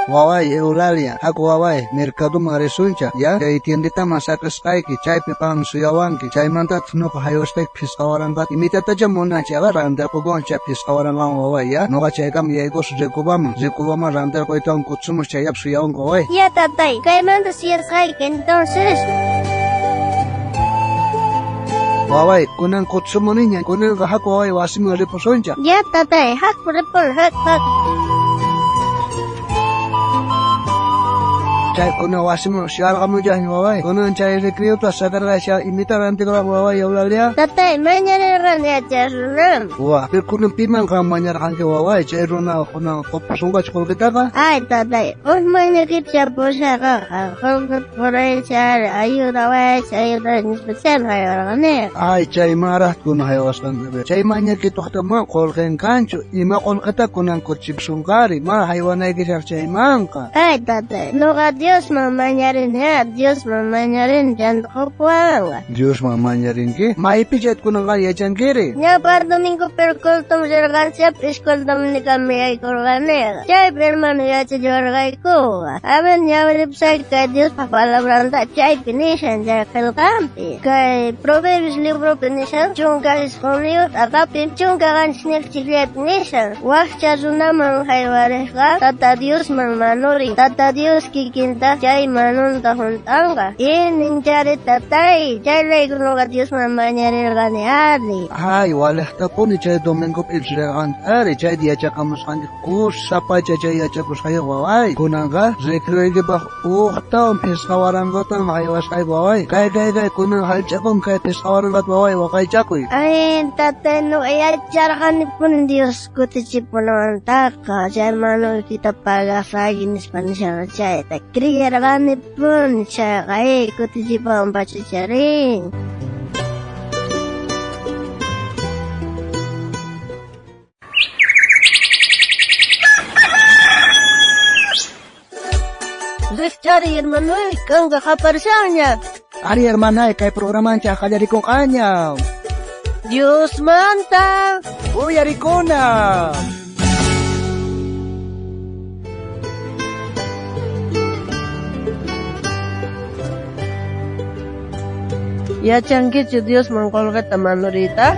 Waway, Eulalia, haku waway, mercadoman risunchej, ya? Chay tienditaman saqesqayki, chaypi qan suyawanki, chaymantataq nuqa haywasqayki phisqa waranqata, imitatacha munanchik, a ver, rantirqukuwan chay phisqa waranqawan waway, ya? Nuqa chaykama yaykusaq Ricobaman, Ricobaman rantirquytawan kutsumus chayllapi suyawanki waway. Ya tatay, kaymanta suyasqayki entonces. Waway, kunan kutsumuniña, kunanqa haku waway wasiman ripusunchej. Ya tatay, haku ripun, hak hak. Chay kunan wasiman suyarqamuchajña waway. Kunan chay recreota sacarqasha imita rantikuraq waway Eulalia. Tatay, mañarirqani yachaq Wa, pero kunan piman qan mañarqanki waway, chay runa kunan qupusunqachu qullqitaqa? Ay tatay, uj mañakipcha pusarqaqa, qullqita quraychar, ayudawaychis, ayudawaychis nispa chaymi haywarqani. Ay, chaymanraq kunan haywasqanki. Chay mañakituqta mana qullqin kanchu, ima qullqita kunan kutichipusunqari, mana haywanaykichaq chaymanqa. Ay tatay, nuqa Diosman mañarini, Diosman mañarini, chanta qupuwanqa. Diosman mañarinki? Maypi chayta kunanqa yachankiri? Ñawpaq domingo pero cultom rirqanchik, escuela dominicalman yaykurqaniqa. Chaypi hermano yachachiwarqaykuqa. A ver, ñawiripusayki kay Diospaq palabranta chaypi nishan chay qillqanpi. Kay Proverbios libropi nishan, 19 t'aqapi, 17 chikllapi nishan. Wajcha runaman haywarijqa, Tata Diosman manurin. Tata Dios kikinta chay manunta junt'anqa. Ininchari tatay, chayrayku nuqa Diosman mañarirqani ari. Ay, walejtapuni chay domingopi rirqanki ari, chayta yachaqamusqanki kusa pacha chay yachakusqayki waway. Kunanqa recreoykipaq ujtawan phisqa waranqatan haywasqayki waway. Kay kay kay kunan hallch'akun kay phisqa waranqata waway waqaychakuy. Ay, tatay, nuqa yacharqanipuni Dios kutichipunawantaqa, chay manuykita pagasayki nispa nisharqa chayta. Creerqanipuni chayqa, kutichipuwan pachacharin. Rijchari hermanoy, kanqa qaparishanña. Ari hermanay, kay programanchej qallarikunqaña. Diosmanta uyarikuna. Yachankichu Diosman qullqita manuriyta?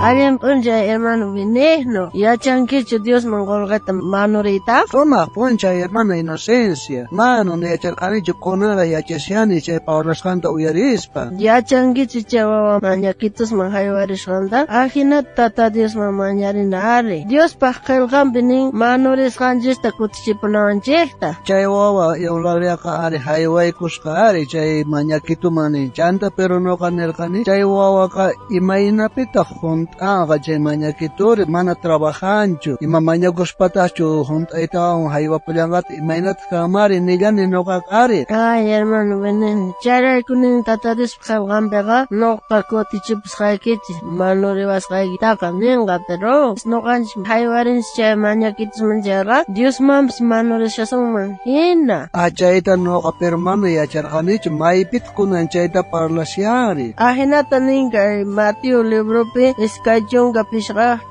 Allin p'unchay hermano Benigno, yachankichu Diosman qullqita manuriyta? Sumaq p'unchay hermana Inocencia, mana yacharqanichu kunanqa yachashani chay parlasqanta uyarispa. Yachankichu chay wawa mañakitusman haywarisqanta? Ajinata Tata Diosman mañarina ari. Diospaq qillqanpi nin manurisqanchista kutichipunawanchikta. Chay wawa Eulaliaqa ari haywaykusqa ari chay mañakituman nin. Chanta pero nuqa nirqani chay wawaqa imaynapitaq junt'anqa chay mañakituri mana trabajanchu ima mañakuspatachu junt'aytawan haywapullanqata imaynataq kanmari nillani nuqaqa ari. Ay hermano Benigno, chayrayku nin Tata Diospaq qillqanpiqa nuqa kutichipusqaykichis manuriwasqaykitaqa ninqa, pero nuqanchis haywarinchis chay mañakitusman chayqa Diosmanpis manurishasunman hina. Ah, chayta nuqa pero mana yacharqanichu maypitaq kunan chayta parlashari. Ajinata nin kay Mateo libropi 25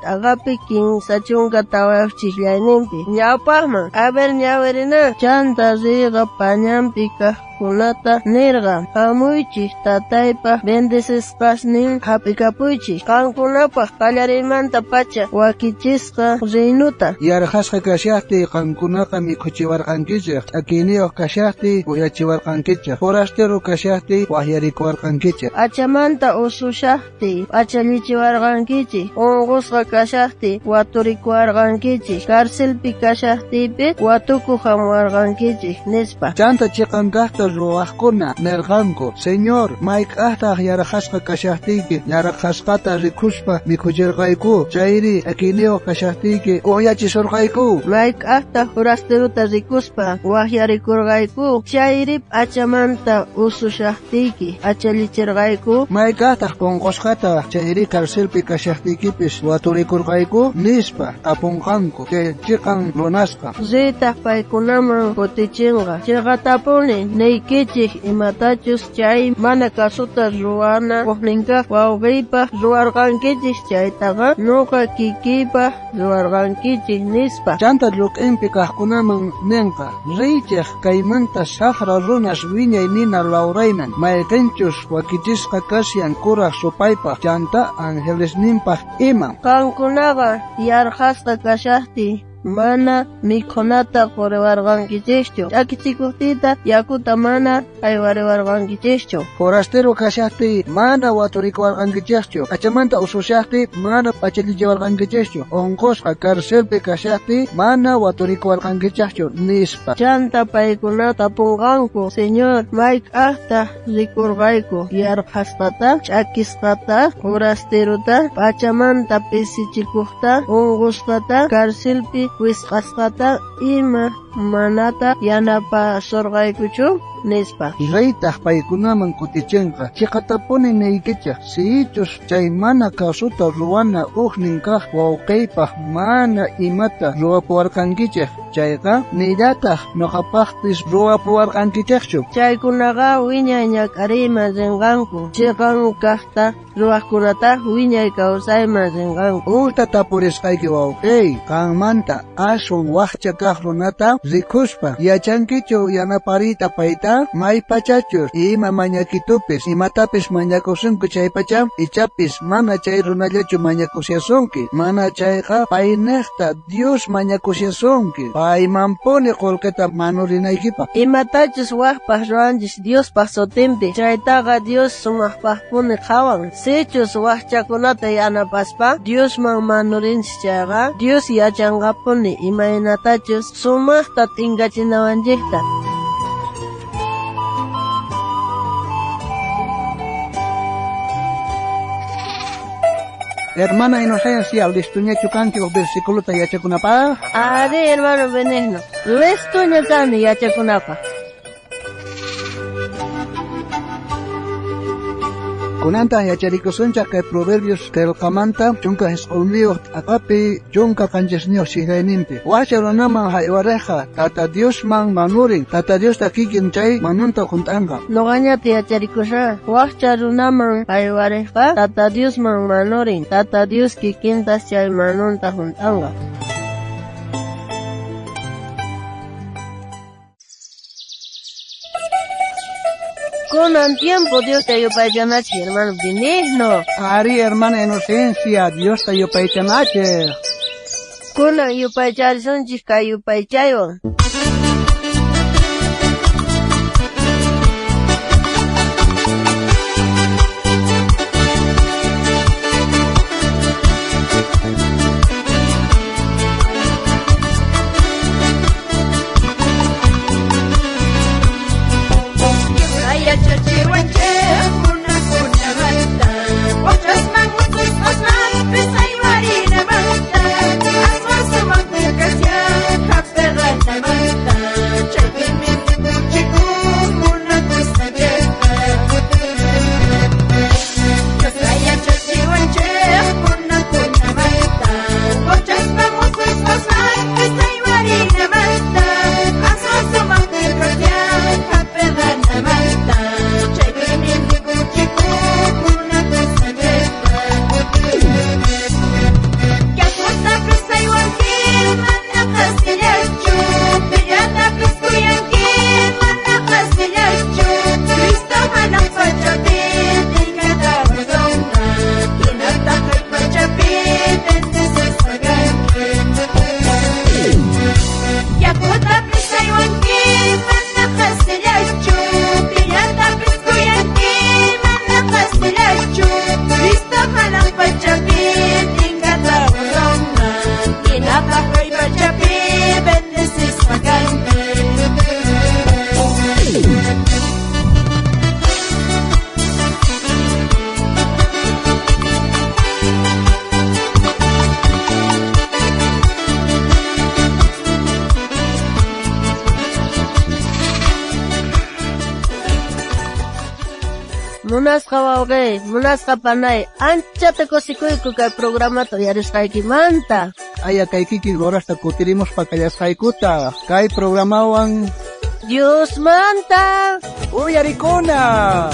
t'aqapi 34 chiqllayninpi. Ñawpaqman, a ver ñawirina, chanta riyqa pañanpi kaqkunata nirqa, hamuychik tataypaq bendecisqasnin hap'ikapuychik, qankunapaq qallariymantapacha wakichisqa reinuta. Yarqasqa kashaqtiy qankunaqa mikhuchiwarqankichej, ch'akiyniyuq kashaqtiy uyachiwarqankichej, forastero kashaqtiy waqyarikuwarqankichej. Achamanta usushaqtiy p'achallichiwarqankichik, unqusqa kashaqtiy waturikuwarqankichik, carcelpi kashaqtiypi watukuq hamuwarqankichik nispa. Chanta chiqan kaqta ruwaqkuna nirqanku, Señor, mayk'aqtaq yarqasqa kashaqtiyki yarqasqata rikuspa mikhuchirqayku, chayri ch'akiyniyuq kashaqtiyki uyachisurqayku. Mayk'aqtaq forasteruta rikuspa waqyarikurqayku, chayri p'achamanta usushaqtiyki p'achallichirqayku. Mayk'aqtaq unqusqata chayri carcelpi kashaqtiykipis waturikurqayku nispa tapunqanku chay chiqan runasqa. Riytaq paykunaman kutichinqa, chiqatapuni niyki. Niykichej imatachus chay mana kasuta ruwana ujninkaj wawqiypaj ruwarqankichej chaytaqa noqa kikiypaj ruwarqankichej nispa. Chanta lluq'inpi kajkunaman nenqa, riychej kaymanta sajra runas wiñay nina lawrayman, mayqinchus wakichisqa kashan kuraj supaypaj chanta angelesninpaj ima. Qankunaqa yarqhasqa kashajtiy mana mikhunata quriwarqankichejchu, ch'akichikojtiytaj yakuta mana jaywariwarqankichejchu. Forastero kashajtiy mana waturikuwarqankichejchu, p'achamanta usushajtiy mana p'achallichiwarqankichejchu, unqusqa carcelpi kashajtiy mana waturikuwarqankichejchu nispa. Chanta paykuna tapunqanku, Señor, mayk'ajtaj rikurqayku yarqhasqata, ch'akisqata, forasterota, p'achamanta pisichikojta, unqusqata, carcelpi wisq'asqata ima manata yanapasorqaykuchu nispa. Reytaj paykunaman kutichenqa, chiqatapuni niykichej, sichus chay mana kasuta ruwana ujnin kaj wawqiypaj mana imata ruwapuwarqankichej chayqa nillataj noqapajpis ruwapuwarqankichejchu. Chaykunaqa wiñay ñak'ariyman rinqanku, chiqan kajta ruwajkunataj wiñay kawsayman rinqanku. Ujta tapurisqayki wawqiy, qanmanta aswan wajcha kaj runata rikuspa, yachankichu yanapariyta payta? Maypachachus ima mañakitupis imatapis mañakusunki chaypacha, ichapis mana chay runallachu mañakushasunki, mana chayqa paynejta Dios mañakushasunki, paymanpuni qullqita manurinaykipaj. Imatachus wajpaj ruwanchis Diospaj sutinpi, chaytaqa Dios sumajpajpuni qhawan. Sichus wajchakunata yanapaspa Diosman manurinchis chayqa, Dios yachanqapuni imaynatachus sumajta t'inkachinawanchejta. Hermana Inocencia, listuñachu kanki uj versículota yachakunapaj? Ari, hermano Benigno, listuña kani yachakunapaj. Kunantaj yacharikusunchej kay Proverbios qillqamanta 19 t'aqapi 17 sirayninpi. Wajcha runaman jaywarejqa Tata Diosman manurin, Tata Diosta kikin chay manunta junt'anqa. Noqañata yacharikusha, wajcha runaman jaywarejqa Tata Diosman manurin, Tata Dios kikintas chay manunta junt'anqa. Kunan tiempo Diosta yupaychanachej, hermano Benigno. Ari, hermana Inocencia, Diosta yupaychanachej. Kunan yupaycharisunchis kay yupaychaywan. Munasqa wawqi, munasqa panay, anchata kusikuyku kay programata uyarisqaykimanta. Aya kay kikin horasta kutirimuspa kallasqaykuta kay programawan. Diosmanta Uyarikuna.